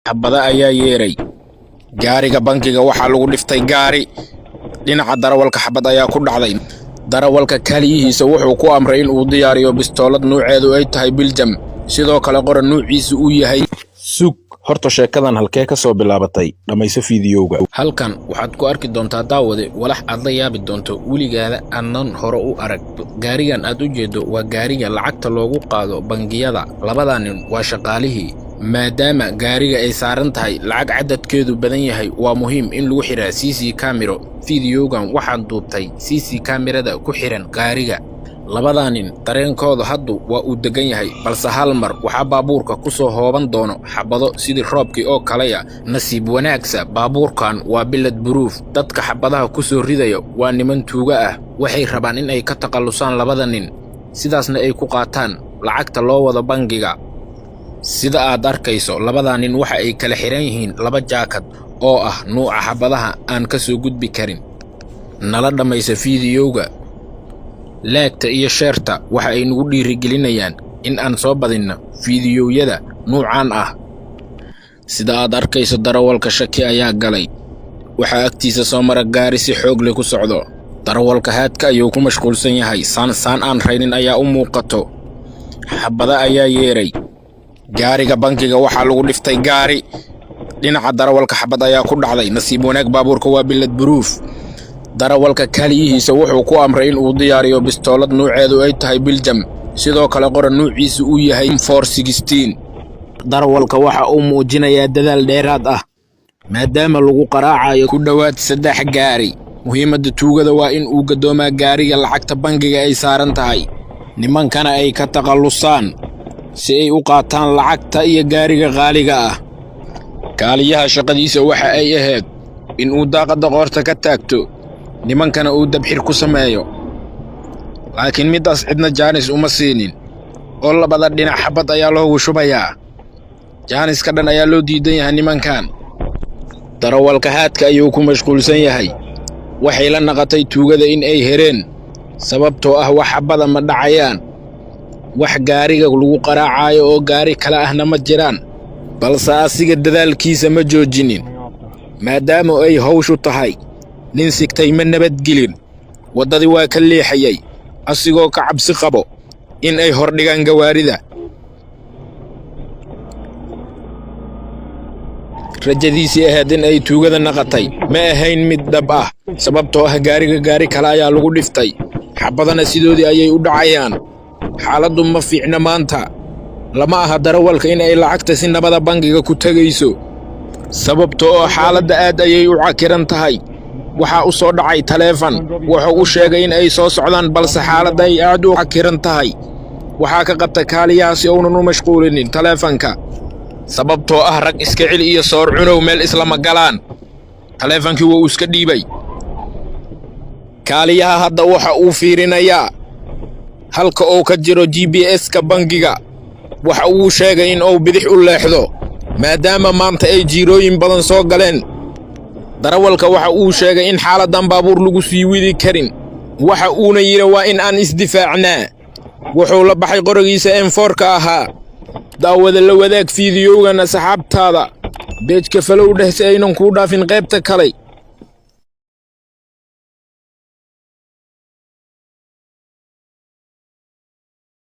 Xabado ayaa yeeray. Gaariga bangiga waxaa lagu dhiftay gaari. Dhinaca darawalka xabad ayaa ku dhacday. Darawalka kaaliyihiisa wuxuu ku amray in uu diyaariyo bistoolad nuuceedu ay tahay Biljam, sidoo kale qora nuuciisu uu yahay. Sug horta, sheekadan halkee ka soo bilaabatay? Dhammayso fiidiyowga. Halkan waxaad ku arki doontaa, daawade, walax aad la yaabi doonto, weligaada aanan hore u arag. Gaarigan aad u jeeddo waa gaariga lacagta loogu qaado bangiyada. Labadaa nin waa shaqaalihii. Maadaama gaariga ay saaran tahay lacag cadadkeedu badan yahay, waa muhiim in lagu xiraa CC camera. Fiidiyowgan waxaan duubtay CC kamerada ku xiran gaariga. Labadaa nin dareenkooda haddu waa uu deggan yahay, balse hal mar waxaa baabuurka ku soo hooban doono xabado sidii roobkii oo kalaya. Nasiib wanaagsa, baabuurkan waa bullet proof. Dadka xabadaha ku soo ridaya waa niman tuuga ah. Waxay rabaan in ay ka takhallusaan labada nin, sidaasna ay ku qaataan lacagta loo wado bangiga. Sida aad arkayso, labadaa nin waxa ay kala xihan yihiin laba jaakad oo ah nuuca xabadaha aan ka soo gudbi karin. Nala dhammaysa fiidiyowga. Like-ta iyo share-ta waxa ay nagu dhiirigelinayaan in aan soo badinno fiidiyowyada nuucan ah. Sida aad arkayso, darawalka shaki ayaa galay. Waxaa agtiisa soo mara gaari si xoog leh ku socdo. Darawalka haadka ayuu ku mashquulsan yahay. Saan saan aan raynin ayaa u muuqato. Xabado ayaa yeeray. Gaariga bangiga waxaa lagu dhiftay gaari. Dhinaca darawalka xabad ayaa ku dhacday. Nasiib wanaag, baabuurka waa bullet proof. Darawalka kaaliyihiisa wuxuu ku amray in uu diyaariyo bistoolad nuuceedu ay tahay Biljam, sidoo kale qora nuuciisu uu yahay 416. Darawalka waxa uu muujinayaa dadaal dheeraad ah, maadaama lagu qaraacayo ku dhowaad saddex gaari. Muhiimadda tuugada waa in uu gaddoomaa gaariga lacagta bangiga ay saaran tahay, nimankana ay ka takhallusaan si ay u qaataan lacagta iyo gaariga qaaliga ah. Kaaliyaha shaqadiisa waxa ay ahayd in uu daaqadda qoorta ka taagto, nimankana uu dabxir ku sameeyo, laakiin middaas cidna jaanis uma siinin oo labada dhinac xabad ayaa loogu shubayaa. Jaaniska dhan ayaa loo diidan yahay nimankan. Darawalka haadka ayuu ku mashquulsan yahay. Waxay la naqatay tuugada in ay hereen, sababtoo ah wax xabada ma dhacayaan, wax gaariga lagu qaraacayo oo gaari kale ahna ma jiraan. Balse asiga dadaalkiisa ma joojinin, maadaama ay hawshu tahay nin sigtay ma nabadgelin. Waddadii waa ka leexayay, asigoo ka cabsi qabo in ay hordhigaan gawaarida. Rajadiisii ahayd in ay tuugada naqatay ma ahayn mid dhab ah, sababtoo ah gaariga gaari kale ayaa lagu dhiftay, xabadana sidoodii ayay u dhacayaan. Xaaladdu ma fiicna maanta. Lama aha darawalka in ay lacagta si nabada bangiga ku tegayso, sababtoo oo xaaladda aad ayay u cakiran tahay. Waxaa u soo dhacay taleefan. Wuxuu u sheegay in ay soo socdaan, balse xaaladda ay aad u cakiran tahay. Waxaa ka qabta kaaliyaha si uunan u mashquulinin taleefanka, sababtoo ah rag iska celi iyo soor cunow meel islama galaan. Taleefankii wuu iska dhiibay kaaliyaha. Hadda waxa uu fiirinayaa halka uu ka jiro GPS-ka bangiga. Waxa uu sheegay in uu bidix u leexdo, maadaama maanta ay jiirooyin badan soo galeen. Darawalka waxa uu sheegay in xaaladdan baabuur lagu sii widi karin. Waxa uuna yidhi, "Waa in aan isdifaacnaa." Wuxuu la baxay qorigiisa M4-ka ahaa. Daawada, la wadaag fiidiyowgan asxaabtaada. Page-ka follow dheh si aynan kuu dhaafin qaybta kale.